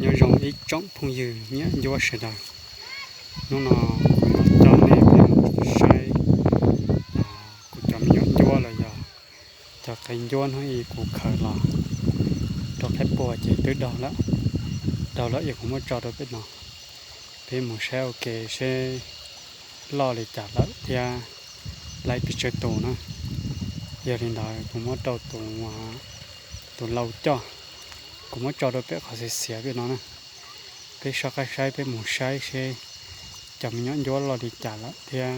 Nyob zoo ib tsoom phooj ywg nyiam ncuab sawv daws, hnub no kuv yuav coj nej mus saib kuv cov me nyuam ncuab los yog cov qe ncuab hnub ib kuv khaws los rau qab puag ces twb daug lawm. Daug lawm es kuv muab tso rau peb no, peb mus saib ua ke seb loj li cas lawm thiab laib pes tsawg tus na. Yog li ntawd kuv muab rau tus, tus lau coj, kuv muab tso rau peb qhov xiav xiav peb no na. Peb soj qab saib, peb mus saib seb cov me nyuam ncuab loj li cas lawm thiab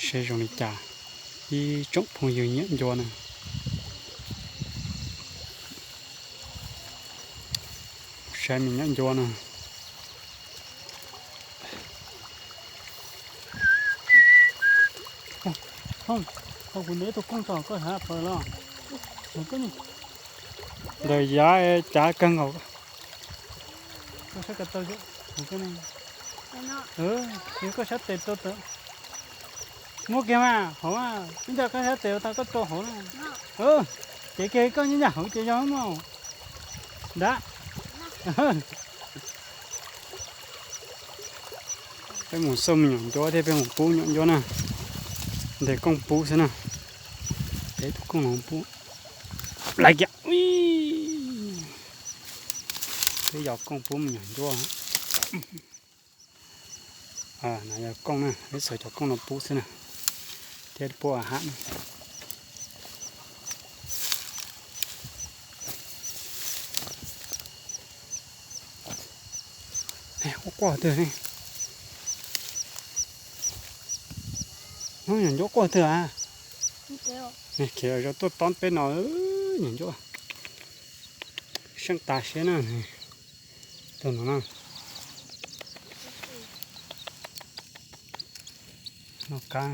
seb zoo li cas. Ib tsoom phooj ywg nyiam ncuab na, saib me nyuam ncuab na. Kuv ntes tus kooj tso koj saib pawg los. Ntawm yav cav kawg nkaus. Koj saib tes rau tod. Muab kiag mas hauv mas, ib ncag koj saib tes tau koj rau hauv na. Ces kiag koj ib ncag hauv ces yog mas. Ntab. Peb mus xauj me nyuam ncuab thiab peb mus pub nyuam ncuab na. Ntes kooj pub xwb na. Ntes tus kooj no pub. Laiv kiag. Peb yos kooj pub me nyuam ncuab. No yog kooj na, peb xauj cov kooj no pub xwb na. Thiab pub a ham. Quaj quaj twg ne? Hnub nyuam ncuab quaj twg a? Khiav zov tuaj tob peb no, nyuam ncuab. Seej tas siab na. Tus no na. No kab.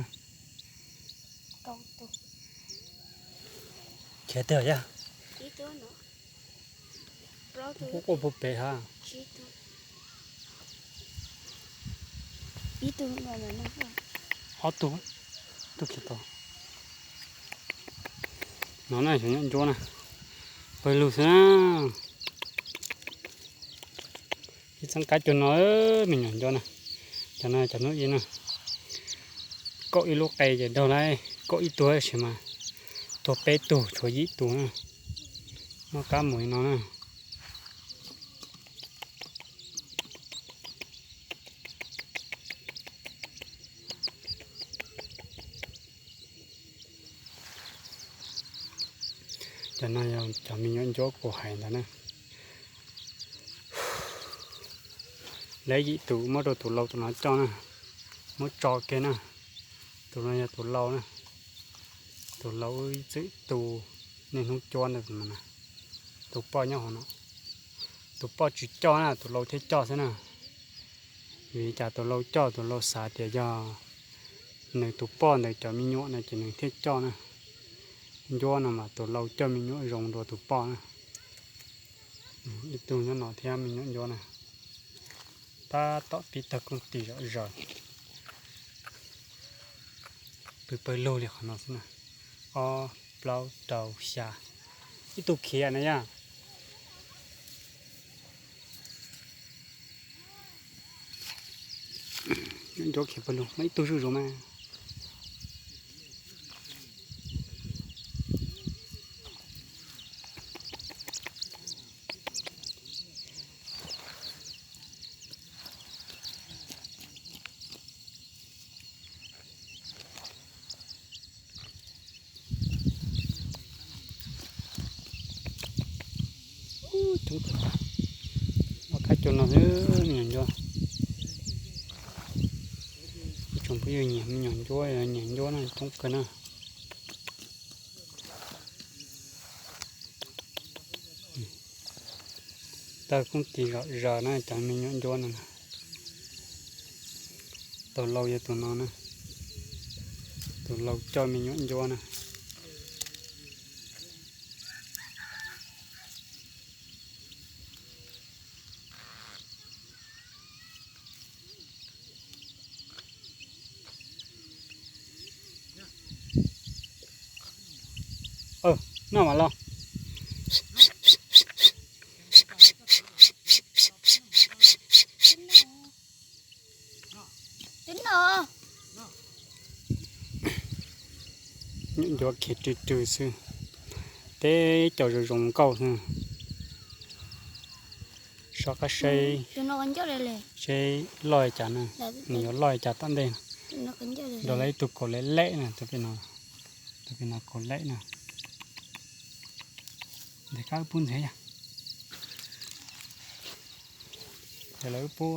Khiav twg yog? Quaj quaj puag pem ha. Ob tug, tug khiav tod. No na, cov nyuam ncuab na, pawg lug xwb na. Ib txheeb kab cuag no, me nyuam ncuab na. Cov no cov hnub ib na, kaum ib lub qe ces daug lawm, kaum ib tug tab sis mas tuag peb tug tshuav yim tus na. Muaj kab mus li no na. Cov no yog cov me nyuam ncuab kuv hais ntawd na. Lawv yim tus muab rau tus lau tus no coj na, muab tso kiag na. Tus no yog tus lau na, tus lau wb txwm tu niaj hnub cuab ntawd no na. Tus poj nyob hauv no, tus poj tsis coj na, tus lau thiaj coj xwb na. Vim li cas tus lau coj, tus lau xav tias yog nws tus poj ntawd cov me nyuam no ces nws thiaj coj na. Ncuab no mas tus lau coj me nyuam zoo dua tus poj na. Ib tug nyob no thiab me nyuam ncuab na. Tab tom pib tawg kooj tis zom zaws. Pw pawg lug li qhov no xwb na. Ob, plaub, rau, xya. Ib tug khiav na yog. Ncuab khiav pawg lug mas ib tug zuj zus mas. Coob kawg, ob kab cua no xwb me nyuam ncuab. Ib tsoom phooj ywg nyiam me nyuam ncuab, nyiam ncuab no coob kawg na. Tawg kooj tis zom zaws na cov me nyuam ncuab no na. Tus lau yog tus no na, tus lau coj me nyuam ncuab na. Noj mas los. Yuav khiav rwg rwg xwb, teb cov zoo zoo nkauj xwb. Soj qab seb, seb loj li cas na, nws yuav loj li cas tom ntej. Nrog lawv ib tug kaus lem lem na, tus pem no kaus lem na. Ntes kab wb pub ntxiv yog, ces lawv wb pub.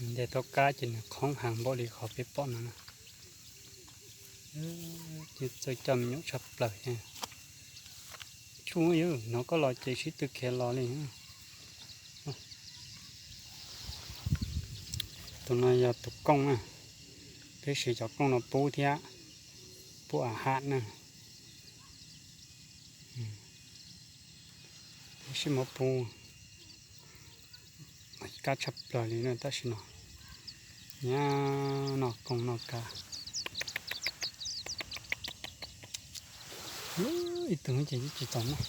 Ntes tau kab ces nws qhoob heev npaum li qhov peb pom no na. Ces txawj coj me nyuam tshaj plaws thiab. Tsuj, yog hnov koj los ces sib tw khiav los li. Tus no yog tus kooj na, peb siv cov kooj no pub thiab, pub a ham na. Peb sib muab pub, kab tshaj plaws li na tam sim no. Nyab noj kooj noj kab. Ib tug ces tsis txaus noj.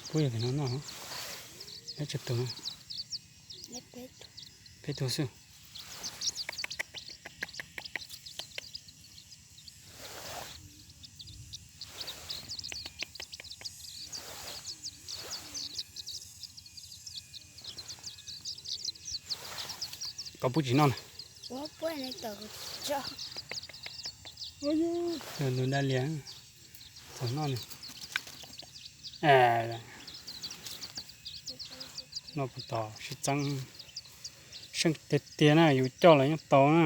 Pub yog tus no noj, neb tsawg tug? Peb tug xwb. Koj pub tsis noj na. Tus dab lias txog noj li. Noj puas tau sib txeeb. Seej tiag tiag na, yus coj los yeej tau na.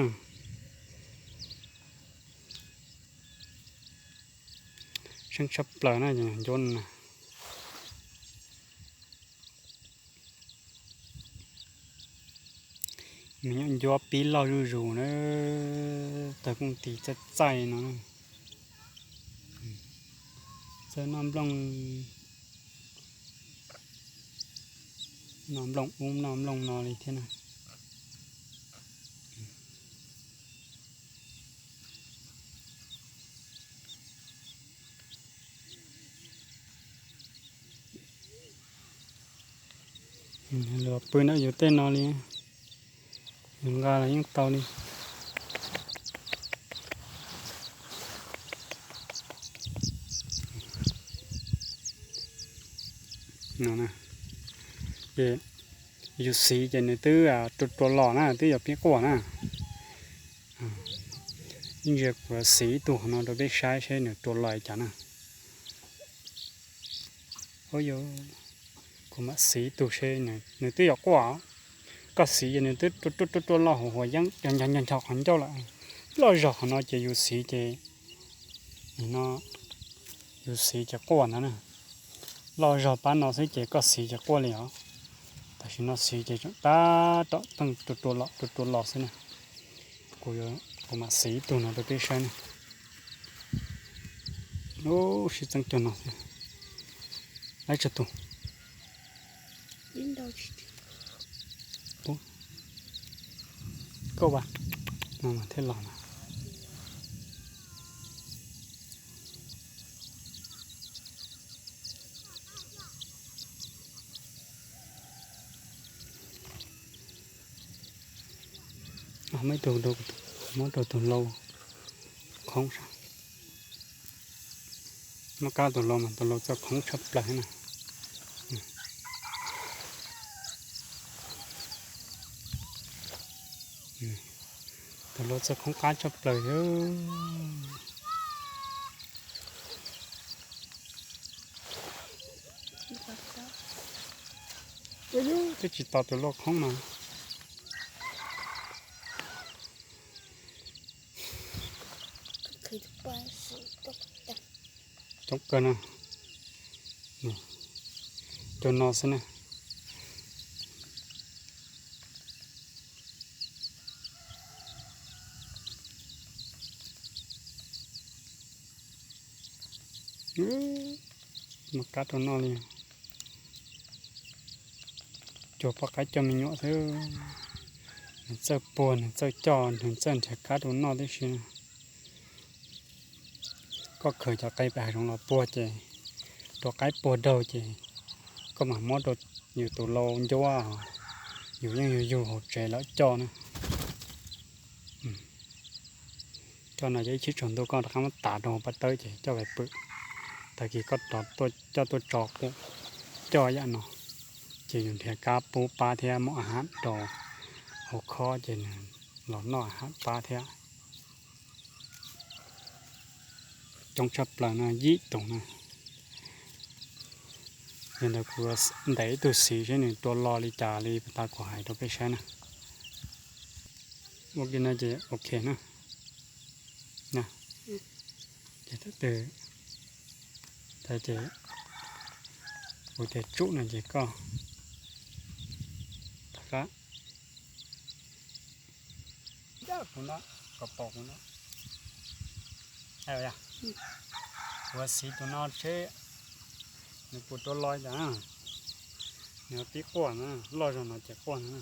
Seej tshaj plaws na, ncua na. Nws nyob ncuab pib loj zuj zus na, tawg kooj tis txaij txaij no. Txawj noj nplooj, noj nplooj ub noj nplooj no li thiab na. Luag pw ntawm yus tej no li, yus nqa los yeej tau li. Ces yus siv ces nws twb rua rua los na, twb yuav pib quaj na. Ib ntsia kuv siv ib tug qhov no rau peb saib seb nws rua los li cas na. Kuv mam siv ib tug seb, nws twb yuav quaj. Koj siv ces nws twb rua rua rua los huv huav yeeb ncho ncho qhov ncauj lawm. Loj zog qhov no ces yus siv ces, no, yus siv ces quaj ntag na. Loj zog pab no xwb ces koj siv ces quaj li os. Tam sim no siv ces tseem tab tom pheej rua rua los rua rua los xwb na. Kuv, kuv mam siv ib tug no rau peb saib na. Ub, sib txeeb cuag no xwb. Laib tsawg tus? Ub, koj vas, no mas thiaj los na. Muab ib tug, muab rau tus lau khoob saib. Muab kab tus lau mas tus lau txawj khoob tshaj plaws na. Los txog khoob qab tshaj plaws thiab. Twb tsis tos tus loj khoob mas. Coob kawg no. Cov no xwb na. Mas kab rau noj li. Cuag poj qaib coj me nyuam xwb. Nws txawj puag, nws txawj coj, nws txawj nrhiav kab rau noj tib si. Koj khaws cov qe pem hav zoov los puag ces rau qaib puag daug ces koj mam muab rau yus tus lau ncuab, yus yeej yug yug hauv tsev lawm coj na. Coj no ces ib chim tsaus ntuj koj rov qab muab tav rau hauv paj tawb ces coj pais pwm. Tag kis koj rov coj tuaj tso quaj coj yam no, ces yus nrhiav kab pub pab thiab muab a ham rau hauv khob ces nws los noj a ham pab thiab. Coob tshaj plaws no yim tus na. Yog ntawd kuv ntes ib tug xiv seb nws tua lo li cas li puas tas kuv hais rau peb saib na. Ua li no ces ok na. Ces thaum twg, thaum ces kuv tias tsum no ces koj rov qab kuv no, kom pom kuv no. Kuv xiv tus no seb nws puas tua lo cas, nws pib quaj na, loj zog no ces quaj na.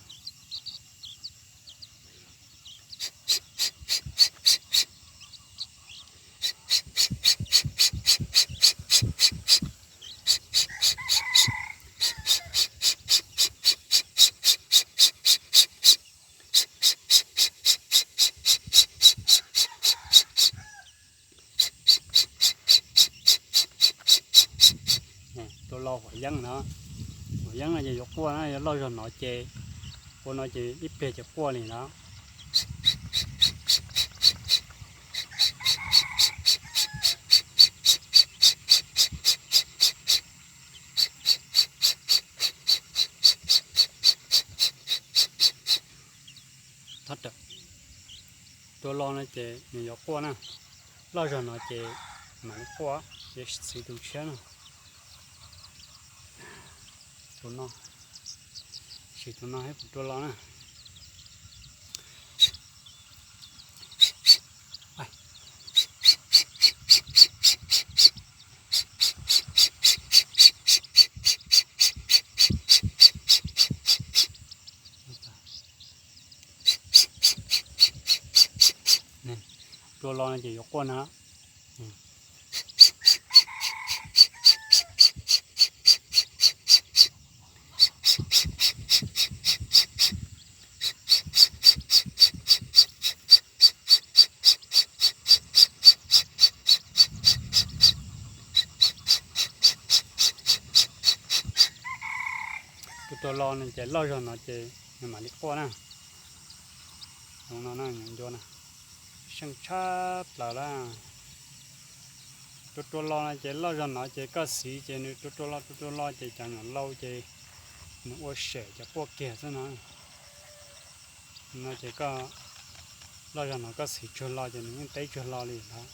Tua lo huam yeeb no, huam yeeb no ces yuav quaj na, yuav loj zog no ces, ua no ces ib pliag ces quaj li no. Thov rawm, tua lo no ces nws yuav quaj na, loj zog no ces mam li quaj, ces xiv tus tshiab na. Tus no, sim tus no thiab kuv tua lo na. Tua lo no ces yuav quaj na. Tus tua lo no ces loj zog no ces nws mam li quaj na. Zoo no na, nws ncua na, seej tshaj plaws lawm. Tus tua lo no ces loj zog no ces koj xiv ces nws tua tua lo tua tua lo ces cov nyuam lau ces nws ua sem ces quaj kiag xwb no. No ces koj loj zog no koj xiv tsuag lo ces nws yeej teb tsuag lo li ntawd.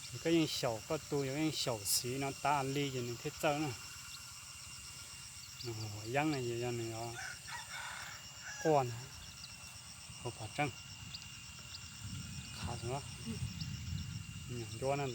Ces koj yeej xyaum, koj tu yog yeej xyaum xiv no tas li ces nws thiaj txawj na. Nws huam yeeb no ces yog nws quaj ntag, hauv pom tseeb. Qhav xwb, nyuam ncuab na,